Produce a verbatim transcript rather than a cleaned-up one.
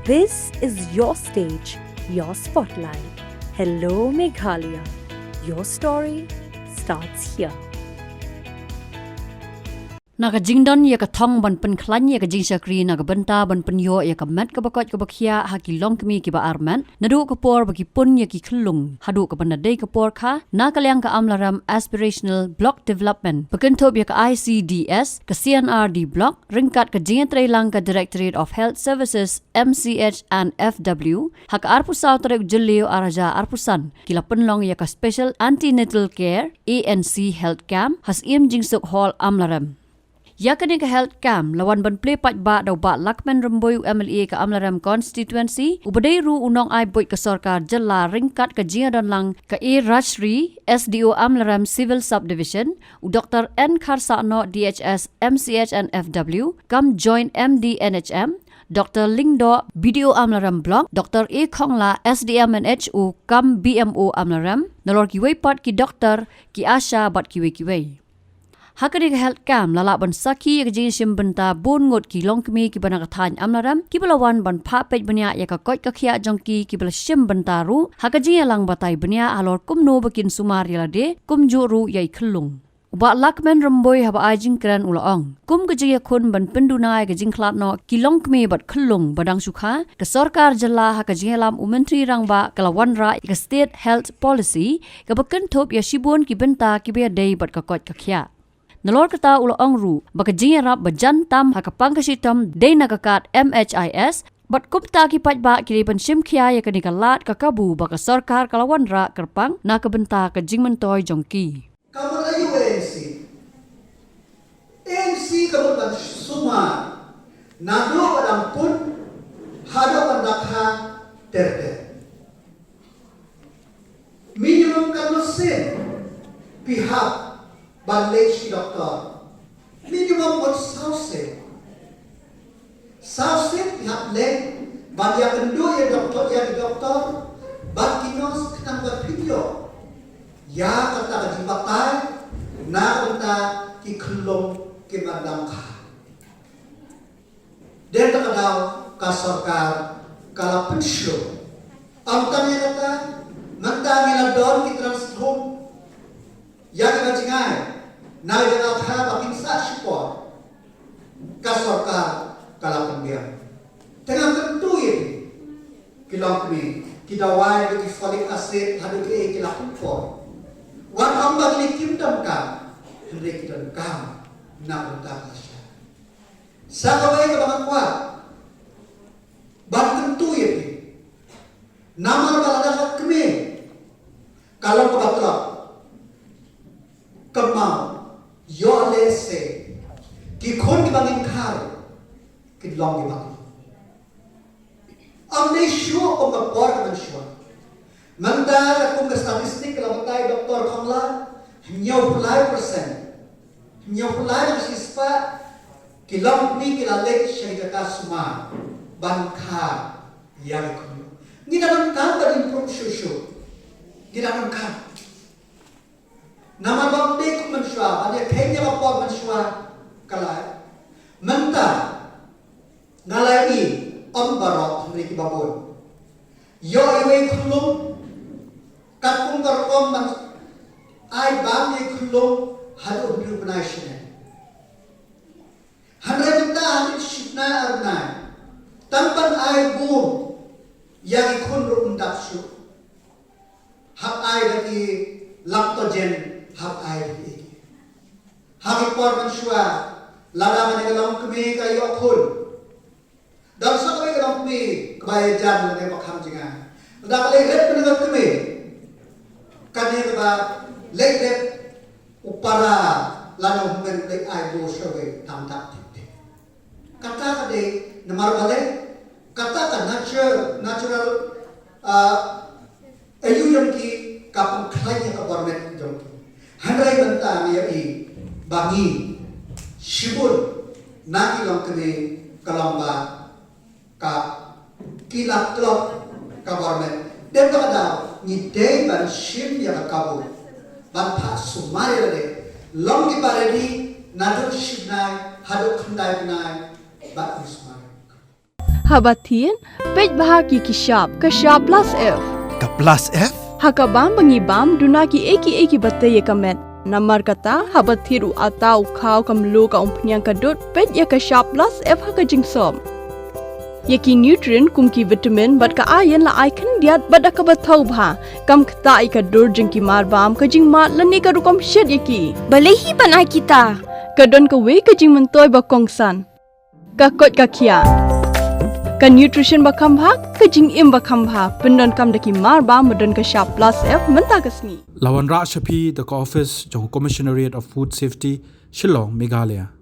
This is your stage, your spotlight. Hello, Meghalaya. Your story starts here. Na ka jingdon ïa ka thong ban pynkhlaiñ ïa ka jingshakri na ka bynta ban pynïoh ïa ka met kaba koit kaba khiah ha ki longkmie kiba armet, naduh ka por ba ki pun ïa ki khyllung haduh kaba nadei ka por kha, na ka liang ka Amlarem Aspirational Block Development, ba kynthup ïa ka I C D S, ka C N R D Block, ryngkat ka jingïatreilang ka Directorate of Health Services, M C H and F W, ha ka arphew saw tarik Jylliew arhajar arphew san, ki la pynlong ïa ka Special Antenatal Care, A N C Health Camp ha Syiem Jingsuk Hall, Amlarem. Ïa kane ka health camp la wan ban plie paidbah da u Bah Lahkmen Rymbui, u M L A ka Amlarem Constituency, uba dei ruh u nongai buit ka sorkar jylla, ryngkat ka jingïadonlang ka A Rajshri, S D O Amlarem Civil Subdivision, u Doctor N Kharsahnoh, D H S, M C H and F W, kam Joint M D N H M, Doctor Lyngdoh, B D O Amlarem Block, Doctor A Khongla, S D M and H O, kam B M O Amlarem, nalor kiwei pat ki doktor, ki ASHA bad kiwei kiwei. Ha kane ka health camp la lah ban sakhi ïa ka jingshim bynta bun ngut ki longkmie kiba na ka thaiñ Amlarem, kiba la wan ban phah peit bniah ïa ka koit ka khiah jong ki, kiba la shim bynta ruh ha ka jingïalang batai bniah halor kumno ba kin sumar ïa lade, kumjuh ruh ïa i khyllung. U Bah Lahkmen Rymbui haba ai jingkren u la ong, kum ka jingïakhun ban pynduna ïa ka jingkhlad noh ki longkmie bad khyllung, ba dang shu kha, ka sorkar jylla ha ka jingïalam u Myntri Rangbah ka la wanrah ïa ka State Health Policy, kaba kynthup ïa shibun ki bynta kiba ïadei bad ka koit ka khiah. Nalor kata u la ong ruh ba ka jingïarap ba jan tam ha ka pang ka shitom dei na ka kad M H I S, bad kumta ki paidbah ki dei ban shim khia ïa kane ka lad ka kabu ba ka sorkar ka la wanrah kyrpang na ka bynta ka jingmyntoi jong ki. Ka mut aïu A N C? A N C ka mut ban sumar naduh ba dang pun haduh ban da kha ter ter. Minimum katno sien phi hap ban leit sha doktor? Minimum mut saw sien. Saw sien phi hap leit ban ïakynduh ïa doktor, ïa ki doktor bad ki nurse, khnang ba phin ïoh ïa kata ka jingbatai na ka bynta ki khyllung kiba dang kha. Dei na kata ka daw ka sorkar ka la pynshlur. Ym tang ïa kata, mynta ngi la don ki trans home ïa kiba jngai na ka jaka kha ba kin sah shipor. Ka sorkar ka la pynbiang. Te nga kyntu ïa phi ki longkmie, ki dawai, ki folic acid haduh kiei ki la pynpoi. Wat ong ba ki kim donkam, hynrei ki donkam na ka bynta ka lashai. Sa kawei kaba nga kwah ban kyntu ïa phi, namar ba lada ka kmie ka long kaba tlot, kynmaw, ïoh lehse ki khun kiba ngin kha kin long kiba tlot. Ym dei shuh kum ka por ka mynshuwa. Mynta ka kum ka statistic ka la batai, Doktor Khongla, hynñiewphew lai percent, hynñiewphew lai na ka shispah ki longkmie ki la leit sha ki jaka sumar ban kha ïa ki khun. Ngi da donkam ban improve shuh shuh. Ngi da donkam. Namar ba ym dei kum mynshuwa, ban ïakheiñ ïa ka por mynshuwa ka la. Mynta nga la ïohi, ym baroh, hynrei kiba bun, ïoh iwei i khyllung, katkum ka rukom ban ai bam ïa i khyllung haduh hynriew bnai shane. Hynrei mynta ha miet shi bnai ar bnai, tang ban ai bam ïa ki khun ruh ym dap shuh. Hap ai da ki lactogen, hap ai da ki. Ha ki por mynshuwa, lada ma ka longkmie ka ïoh khun, dang sa kawei ka longkmie kaba ïajan lane ba kham jngai, lada ka leit rit ma ka kmie, kane kaba leit rit u para lane u hynmen leit ai bam sha kawei, tam tam tik tik. Kata ka dei namar balei? Kata ka nature, natural, ah, aïu jong ki ka pynkhlaiñ ïa ka bor met jong ki. Hynrei mynta ngi ïohi ba ngi shibun na ki longkmie ka long ba ka ki la tlot ka bor met. Dei ba ka daw ngi dei ban shim ïa ka kabu ban phah sumar ïa lade, long kiba ready naduh shi bnai haduh khyndai bnai, bad ngi sumar. Haba thied, peit bha ki ki shap, ka shap plus F. Ka plus F? Ha ka bam ba ngi bam, duna ki ei ki ei ki ba tei ïa ka met. Namar kata, haba thied u ata, u khaw, ka mluh, ka umphniang, ka dud, peit ïa ka shap plus F ha ka jingsop. Ïa ki nutrient kum ki vitamin bad ka iron la ai khyndiat bad da kaba thaw bha. Kam ktah ïa ka dur jong ki mar bam, ka jingmad lane ka rukom shet ïa ki. Balei hi ban ai kita? Ka don kawei ka jingmyntoi ba kongsan. Ka koit ka khiah. Ka nutrition ba kham bha, ka jingim ba kham bha. Pyndonkam da ki mar bam ba don ka shap plus F mynta ka sngi. La wanrah sha phi da ka office jong Commissionerate of Food Safety, Shillong, Meghalaya.